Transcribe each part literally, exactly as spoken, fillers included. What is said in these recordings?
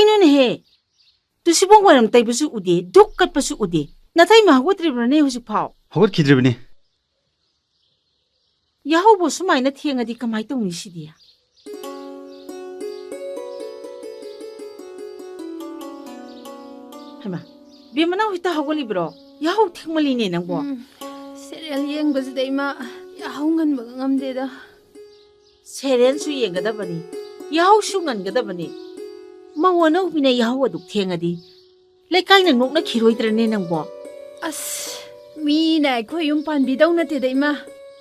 ꯀꯩꯅꯣꯅꯦꯍꯦ? ꯇꯨꯁꯤꯕꯣꯡ ꯋꯥꯏꯔꯝ ꯇꯩꯕꯁꯨ ꯎꯗꯦ, ꯙꯨꯛ ꯀꯠꯄꯁꯨ ꯎꯗꯦ꯫ ꯅꯇꯩꯃ ꯍꯧꯒꯠꯇ꯭ꯔꯤꯕ꯭ꯔꯅꯦ ꯍꯧꯖꯤꯛꯐꯥꯎ? ꯍꯧꯒꯠꯈꯤꯗ꯭ꯔꯤꯕꯅꯤ꯫ ꯌꯥꯍꯧꯕꯨ ꯁꯨꯃꯥꯏꯅ ꯊꯦꯡꯉꯗꯤ ꯀꯃꯥꯏ ꯇꯧꯅꯤ ꯁꯤꯗꯤ? ꯍꯩꯃꯥ, ꯕꯦꯝꯃ ꯅꯪ ꯍꯧꯖꯤꯛꯇ ꯍꯧꯒꯠꯂꯤꯕ꯭ꯔꯣ? ꯌꯥꯍꯧ ꯊꯦꯡꯃꯜꯂꯤꯅꯦ ꯅꯪꯕꯣ꯫ ꯎꯝ, serial ꯌꯦꯡꯕꯁꯤꯗ ꯏꯃꯥ, ꯌꯥꯍꯧ ꯉꯟꯕꯒ ꯉꯝꯗꯦꯗ꯫ Serialꯁꯨ ꯌꯦꯡꯒꯗꯕꯅꯤ, ꯌꯥꯍꯧꯁꯨ ꯉꯟꯒꯗꯕꯅꯤ꯫ ꯃꯧ ꯑꯅꯧꯕꯤꯅ ꯌꯥꯍꯧ ꯑꯗꯨꯛ ꯊꯦꯡꯉꯗꯤ ꯂꯩꯀꯥꯏꯅ ꯅꯣꯛꯅꯈꯤꯔꯣꯏꯗ꯭ꯔꯅꯦ ꯅꯪꯕꯣ? ꯑꯁ, ꯃꯤꯅ ꯑꯩꯈꯣꯏ ꯌꯨꯝ ꯄꯥꯟꯕꯤꯗꯧ ꯅꯠꯇꯦꯗ ꯏꯃꯥ꯫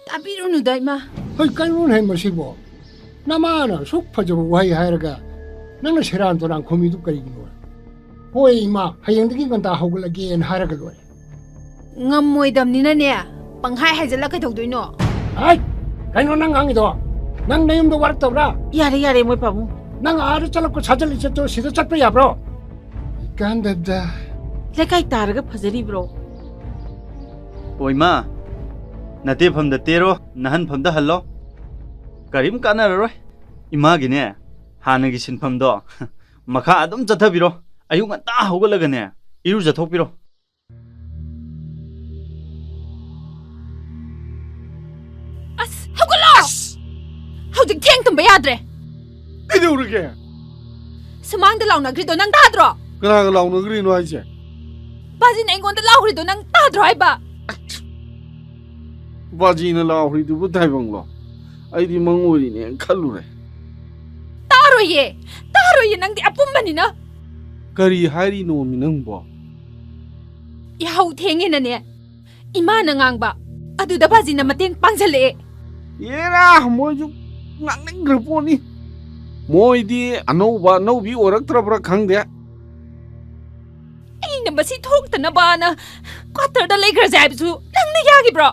ꯇꯥꯕꯤꯔꯨꯅꯨꯗ ꯏꯃꯥ꯫ ꯍꯣꯏ, ꯀꯩꯅꯣꯅꯦ ꯃꯁꯤꯕꯣ? ꯅꯃꯥꯅ ꯑꯁꯨꯛ ꯐꯖꯕ ꯋꯥꯍꯩ ꯍꯥꯏꯔꯒ ꯅꯪꯅ ꯁꯦꯔꯥꯟ ꯇꯨꯔꯥꯟ ꯈꯨꯝꯃꯤꯗꯨ ꯀꯔꯤꯒꯤꯅꯣ? ꯍꯣꯏ ꯏꯃꯥ, ꯍꯌꯦꯡꯗꯒꯤ ꯉꯟꯇꯥ ꯍꯧꯒꯠꯂꯒꯦꯅ ꯍꯥꯏꯔꯒ ꯂꯣꯏꯔꯦ꯫ ꯉꯝꯃꯣꯏꯗꯕꯅꯤꯅꯅꯦ, ꯄꯪꯍꯥꯏ ꯍꯥꯏꯖꯜꯂ ꯀꯩꯗꯧꯗꯣꯏꯅꯣ? ꯍꯥꯏ! ꯀꯩꯅꯣ ꯅꯪ ꯉꯥꯡꯉꯤꯗꯣ? ꯅꯪ ꯅꯌꯨꯝꯗ ꯋꯥꯔꯛꯇꯕ꯭ꯔꯥ? ꯌꯥꯔꯦ, ꯌꯥꯔꯦ, ꯃꯣꯏ ꯄꯥꯕꯨꯡ꯫ ꯅꯪ ꯑꯥꯗ ꯆꯠꯂꯛꯄ ꯁꯥꯖꯠ ꯂꯤꯆꯠꯇꯣ ꯁꯤꯗ ꯆꯠꯄ ꯌꯥꯕ꯭ꯔꯣ? ꯀꯥꯟꯗꯕꯗ꯫ ꯂꯩꯀꯥꯏ ꯇꯥꯔꯒ ꯐꯖꯔꯤꯕ꯭ꯔꯣ? ꯑꯣ ꯏꯃꯥ, ꯅꯇꯦꯐꯝꯗ ꯇꯦꯔꯣ, ꯅꯍꯟꯐꯝꯗ ꯍꯜꯂꯣ꯫ ꯀꯔꯤꯝ ꯀꯥꯟꯅꯔꯔꯣꯏ꯫ ꯏꯃꯥꯒꯤꯅꯦ, ꯍꯥꯟꯅꯒꯤ ꯁꯤꯟꯐꯝꯗꯣ ꯃꯈꯥ ꯑꯗꯨꯝ ꯆꯠꯊꯕꯤꯔꯣ꯫ ꯑꯌꯨꯛ ꯉꯟꯇꯥ ꯍꯧꯒꯠꯂꯒꯅꯦ, ꯏꯔꯨꯖꯊꯣꯛꯄꯤꯔꯣ꯫ ꯑꯁ, ꯍꯧꯒꯠꯂꯣ! ꯑꯁ! ꯍꯧꯖꯤꯛ ꯊꯦꯡ ꯇꯨꯝꯕ ꯌꯥꯗ꯭ꯔꯦ꯫ ꯀꯩꯗꯧꯔꯒꯦ? ꯁꯨꯃꯥꯡꯗ ꯂꯥꯎꯅꯈ꯭ꯔꯤꯗꯣ ꯅꯪ ꯇꯥꯗ꯭ꯔꯣ? ꯀꯅꯥꯒ ꯂꯥꯎꯅꯈ꯭ꯔꯤꯅꯣ ꯍꯥꯏꯁꯦ? ꯕꯥꯖꯤꯅ ꯑꯩꯉꯣꯟꯗ ꯂꯥꯎꯈ꯭ꯔꯤꯗꯣ ꯅꯪ ꯇꯥꯗ꯭ꯔꯣ ꯍꯥꯏꯕ? ꯕꯥꯖꯤꯅ ꯂꯥꯎꯈ꯭ꯔꯤꯗꯨꯕꯨ ꯇꯥꯏꯕꯪꯂꯣ? ꯑꯩꯗꯤ ꯃꯪ ꯑꯣꯏꯔꯤꯅꯦꯅ ꯈꯜꯂꯨꯔꯦ꯫ ꯇꯥꯔꯣꯏꯌꯦ, ꯇꯥꯔꯣꯏꯌꯦ, ꯅꯪꯗꯤ ꯑꯄꯨꯝꯕꯅꯤꯅ꯫ ꯀꯔꯤ ꯍꯥꯏꯔꯤꯅꯣꯃꯤ ꯅꯪꯕꯣ? ꯌꯥꯍꯧ ꯊꯦꯡꯉꯦꯅꯅꯦ, ꯏꯃꯥꯅ ꯉꯥꯡꯕ, ꯑꯗꯨꯗ ꯕꯥꯖꯤꯅ ꯃꯇꯦꯡ ꯄꯥꯡꯁꯜꯂꯛꯑꯦ꯫ ꯑꯦꯔꯥ, ꯃꯣꯏꯁꯨ ꯉꯥꯡꯅꯤꯡꯈ꯭ꯔ ꯄꯣꯠꯅꯤ꯫ ꯃꯣꯏꯗꯤ ꯑꯅꯧꯕ ꯑꯅꯧꯕꯤ ꯑꯣꯏꯔꯛꯇ꯭ꯔꯕ꯭ꯔꯥ ꯈꯪꯗꯦ꯫ ꯑꯩꯅ ꯃꯁꯤ ꯊꯣꯛꯇꯅꯕꯅ quarterꯗ ꯂꯩꯈ꯭ꯔꯁꯦ ꯍꯥꯏꯕꯁꯨ ꯅꯪꯅ ꯌꯥꯈꯤꯕ꯭ꯔꯣ?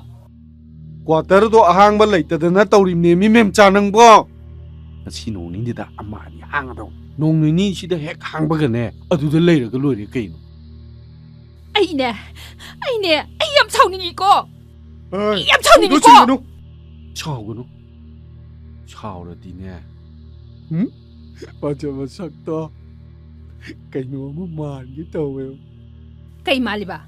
Quarterꯗꯣ ꯑꯍꯥꯡꯕ ꯂꯩꯇꯗꯅ ꯇꯧꯔꯤꯕꯅꯦꯃꯤ, ꯃꯦꯝꯆꯥ ꯅꯪꯕꯣ꯫ ꯉꯁꯤ ꯅꯣꯡ ꯅꯤꯅꯤꯗ ꯑꯃ ꯑꯅꯤ ꯍꯥꯡꯒꯗꯧ꯫ ꯅꯣꯡ ꯅꯤꯅꯤꯁꯤꯗ ꯍꯦꯛ ꯍꯥꯡꯕꯒꯅꯦ, ꯑꯗꯨꯗ ꯂꯩꯔꯒ ꯂꯣꯏꯔꯦ ꯀꯩꯅꯣ꯫ ꯑꯩꯅꯦ, ꯑꯩꯅꯦ, ꯑꯩ ꯌꯥꯝ ꯁꯥꯎꯅꯤꯡꯉꯤꯀꯣ꯫ ꯑꯩ ꯌꯥꯝ ꯁꯥꯎꯅꯤꯡꯉꯤꯀꯣ꯫ ꯁꯥꯎꯒꯅꯨ꯫ ꯁꯥꯎꯔꯗꯤꯅꯦ꯫ ꯎꯝ? ꯐꯖꯕ ꯁꯛꯇꯣ꯫ ꯀꯩꯅꯣ ꯑꯃ ꯃꯥꯟꯒꯦ ꯇꯧꯋꯦ꯫ ꯀꯩ ꯃꯥꯜꯂꯤꯕ?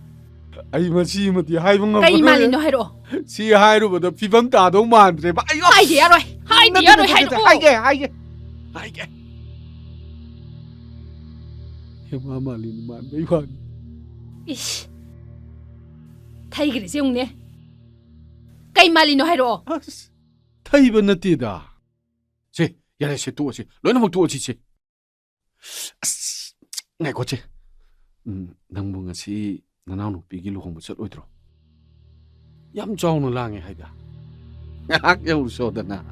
ꯑꯩ ꯃꯁꯤꯃꯗꯤ ꯍꯥꯏꯕ ꯀꯩ ꯉꯝꯃꯔꯣꯏ꯫ ꯃꯥꯜꯂꯤꯅꯣ ꯍꯥꯏꯔꯛꯑꯣ꯫ ꯁꯤ ꯍꯥꯏꯔꯨꯕꯗ ꯐꯤꯕꯝ ꯇꯥꯗꯧ ꯃꯥꯟꯗ꯭ꯔꯦꯕ꯫ ꯑꯩ ꯍꯥꯏꯗꯤ ꯌꯥꯔꯣꯏ꯫ ꯍꯥꯏꯗꯤ ꯅꯠꯇꯦ, ꯌꯥꯔꯣꯏ꯫ ꯅꯠꯇꯦ, ꯅꯠꯇꯦ, ꯍꯥꯏꯔꯛꯑꯣ꯫ ꯍꯥꯏꯒꯦ, ꯍꯥꯏꯒꯦ, ꯍꯥꯏꯒꯦ꯫ ꯍꯦꯃꯥ ꯃꯥꯂꯤꯅꯤ ꯃꯥꯟꯕꯩ ꯋꯥꯅꯤ꯫ ꯏꯁ꯫ ꯊꯩꯈ꯭ꯔꯤꯁꯦ ꯌꯦꯡꯉꯨꯅꯦ꯫ ꯀꯩ ꯃꯥꯜꯂꯤꯅꯣ ꯍꯥꯏꯔꯛꯑꯣ꯫ ꯑꯁ, ꯊꯩꯕ ꯅꯠꯇꯦꯗ꯫ ꯁꯦ, ꯌꯥꯔꯦ, ꯁꯦ, ꯇꯣꯛꯑꯁꯤ꯫ ꯂꯣꯏꯅꯃꯛ ꯇꯣꯛꯑꯁꯤ, ꯁꯦ꯫ ꯑꯁ, ꯉꯥꯏꯈꯣ, ꯁꯦ꯫ ꯎꯝ, ꯅꯪꯕꯨ ꯉꯁꯤ ꯅꯅꯥꯎꯅꯨꯄꯤꯒꯤ ꯂꯨꯍꯣꯡꯕ ꯆꯠꯂꯣꯏꯗ꯭ꯔꯣ? ꯌꯥꯝ ꯆꯥꯎꯅ ꯂꯥꯡꯉꯦ ꯍꯥꯏꯗ꯫ ꯉꯥꯏꯍꯥꯛ ꯌꯧꯔꯨꯁꯣꯗꯅ꯫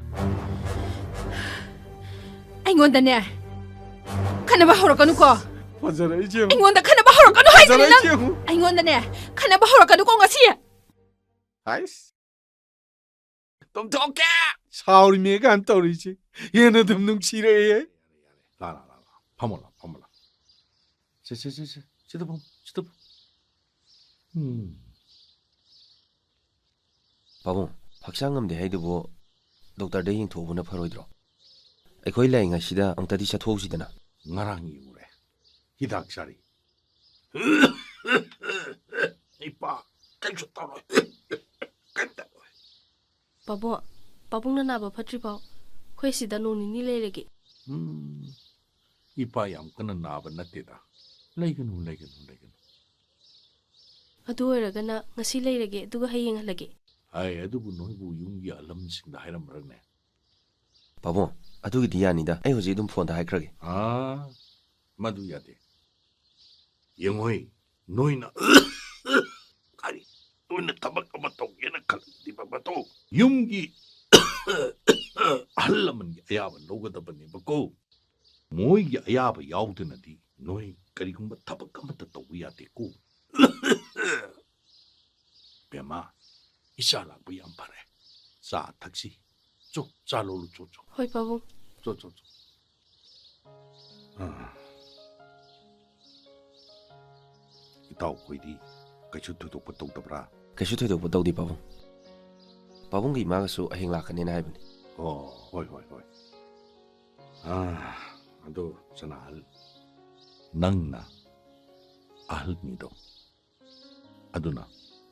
ꯑꯩꯉꯣꯟꯗꯅꯦ, ꯈꯟꯅꯕ ꯍꯧꯔꯛꯀꯅꯨꯀꯣ꯫ ꯐꯖꯔꯛꯏꯁꯦ ꯌꯦꯡꯉꯨ꯫ ꯑꯩꯉꯣꯟꯗ ꯈꯟꯅꯕ ꯍꯧꯔꯛꯀꯅꯨ ꯍꯥꯏꯁꯤꯅꯦ ꯅꯪ꯫ ꯐꯖꯔꯛꯏꯁꯦ ꯌꯦꯡꯉꯨ꯫ ꯑꯩꯉꯣꯟꯗꯅꯦ, ꯈꯟꯅꯕ ꯍꯧꯔꯛꯀꯅꯨꯀꯣ ꯉꯁꯤ꯫ ꯍꯥꯏꯁ꯫ ꯇꯨꯝꯊꯣꯛꯀꯦ꯫ ꯁꯥꯎꯔꯤꯃꯦ ꯀꯥꯏꯅ ꯇꯧꯔꯤꯁꯦ꯫ ꯍꯦꯟꯅ ꯑꯗꯨꯝ ꯅꯨꯡꯁꯤꯔꯛꯑꯦ꯫ ꯂꯥ, ꯂꯥ, ꯂꯥ, ꯂꯥ꯫ ꯐꯝꯃꯣ, ꯂꯥ, ꯐꯝꯃꯣ, ꯂꯥ꯫ ꯁꯦ, ꯁꯦ, ꯁꯦ, ꯁꯦ꯫ ꯁꯤꯗ ꯐꯝꯃꯣ, ꯁꯤꯗ ꯐꯝꯃꯣ꯫ ꯎꯝ꯫ ꯄꯥꯕꯨꯡ, ꯍꯛꯆꯥꯡ ꯉꯝꯗꯦ ꯍꯥꯏꯗꯨꯕꯨ ꯗꯣꯛꯇꯔꯗ ꯌꯦꯡꯊꯣꯛꯎꯕꯅ ꯐꯔꯣꯏꯗ꯭ꯔꯣ? ꯑꯩꯈꯣꯏ ꯂꯩꯔꯤꯉꯩꯁꯤꯗ ꯑꯃꯨꯛꯇꯗꯤ ꯆꯠꯊꯣꯛꯎꯁꯤꯗꯅ꯫ ꯉꯔꯥꯡ ꯌꯦꯡꯉꯨꯔꯦ꯫ ꯍꯤꯗꯥꯛ ꯆꯥꯔꯤ꯫ ꯏꯄꯥ, ꯀꯩꯁꯨ ꯇꯧꯔꯣꯏ꯫ ꯀꯩꯝ ꯇꯧꯔꯣꯏ꯫ ꯄꯥꯕꯨꯡ, ꯄꯥꯕꯨꯡꯅ ꯅꯥꯕ ꯐꯠꯇ꯭ꯔꯤꯐꯥꯎ ꯑꯩꯈꯣꯏ ꯁꯤꯗ ꯅꯣꯡ ꯅꯤꯅꯤ ꯂꯩꯔꯒꯦ꯫ ꯎꯝ, ꯏꯄꯥ ꯌꯥꯝ ꯀꯟꯅ ꯅꯥꯕ ꯅꯠꯇꯦꯗ꯫ ꯂꯩꯒꯅꯨ, ꯂꯩꯒꯅꯨ, ꯂꯩꯒꯅꯨ꯫ ꯑꯗꯨ ꯑꯣꯏꯔꯒꯅ ꯉꯁꯤ ꯂꯩꯔꯒꯦ, ꯑꯗꯨꯒ ꯍꯌꯦꯡ ꯍꯜꯂꯒꯦ꯫ ꯍꯥꯏ, ꯑꯗꯨꯕꯨ ꯅꯣꯏꯕꯨ ꯌꯨꯝꯒꯤ ꯑꯍꯜꯁꯤꯡꯗ ꯍꯥꯏꯔꯝꯕ꯭ꯔꯅꯦ? ꯄꯥꯕꯨꯡ, ꯑꯗꯨꯒꯤꯗꯤ ꯌꯥꯅꯤꯗ꯫ ꯑꯩ ꯍꯧꯖꯤꯛ ꯑꯗꯨꯝ ꯐꯣꯟꯗ ꯍꯥꯏꯈ꯭ꯔꯒꯦ꯫ ꯑꯥ, ꯃꯗꯨ ꯌꯥꯗꯦ꯫ ꯌꯦꯡꯉꯣꯏ, ꯅꯣꯏꯅ ꯀꯔꯤ, ꯅꯣꯏꯅ ꯊꯕꯛ ꯑꯃ ꯇꯧꯒꯦꯅ ꯈꯜꯂꯗꯤ ꯕꯕꯥꯗꯣ ꯌꯨꯝꯒꯤ ꯑꯍꯜ ꯂꯃꯟꯒꯤ ꯑꯌꯥꯕ ꯂꯧꯒꯗꯕꯅꯦꯕꯀꯣ꯫ ꯃꯣꯏꯒꯤ ꯑꯌꯥꯕ ꯌꯥꯎꯗꯅꯗꯤ ꯅꯣꯏ ꯀꯔꯤꯒꯨꯝꯕ ꯊꯕꯛ ꯑꯃꯠꯇ ꯇꯧꯕ ꯌꯥꯗꯦꯀꯣ꯫ ꯕꯦꯝꯃ, ꯏꯆꯥ ꯂꯥꯛꯄ ꯌꯥꯝ ꯐꯔꯦ꯫ ꯆꯥ ꯊꯛꯁꯤ꯫ ꯆꯣ, ꯆꯥ ꯂꯣꯜꯂꯨ, ꯆꯣ, ꯆꯣ꯫ ꯍꯣꯏ, ꯄꯥꯕꯨꯡ꯫ ꯆꯣ, ꯆꯣ, ꯆꯣ꯫ ꯑꯥ꯫ ꯏꯇꯥꯎꯈꯣꯏꯗꯤ ꯀꯩꯁꯨ ꯊꯣꯏꯗꯣꯛꯄ ꯇꯧꯗꯕ꯭ꯔꯥ? ꯀꯩꯁꯨ ꯊꯣꯏꯗꯣꯛꯄ ꯇꯧꯗꯦ, ꯄꯥꯕꯨꯡ꯫ ꯄꯥꯕꯨꯡꯒꯤ ꯏꯃꯥꯒꯁꯨ ꯍꯌꯦꯡ ꯂꯥꯛꯀꯅꯦꯅ ꯍꯥꯏꯕꯅꯤ꯫ ꯑꯣ, ꯍꯣꯏ, ꯍꯣꯏ, ꯍꯣꯏ꯫ ꯑꯥ, ꯑꯗꯨ ꯆꯅꯥꯍꯜ, ꯅꯪꯅ ꯑꯍꯜꯅꯤꯗꯣ꯫ ꯑꯗꯨꯅ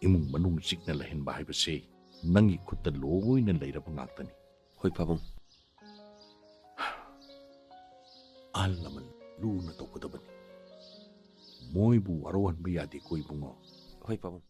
ꯏꯃꯨꯡ ꯃꯅꯨꯡ ꯆꯤꯛꯅ ꯂꯩꯍꯟꯕ ꯍꯥꯏꯕꯁꯤ ꯅꯪꯒꯤ ꯈꯨꯠꯇ ꯂꯣꯏꯅ ꯂꯩꯔꯕ ꯉꯥꯛꯇꯅꯤ꯫ ꯍꯣꯏ ꯄꯥꯕꯨꯡ꯫ ꯑꯍꯜ ꯂꯃꯟ ꯂꯨꯅ ꯇꯧꯒꯗꯕꯅꯤ꯫ ꯃꯣꯏꯕꯨ ꯋꯥꯔꯧꯍꯟꯕ ꯌꯥꯗꯦꯀꯣ ꯏꯕꯨꯡꯉꯣ꯫ ꯍꯣꯏ ꯄꯥꯕꯨꯡ꯫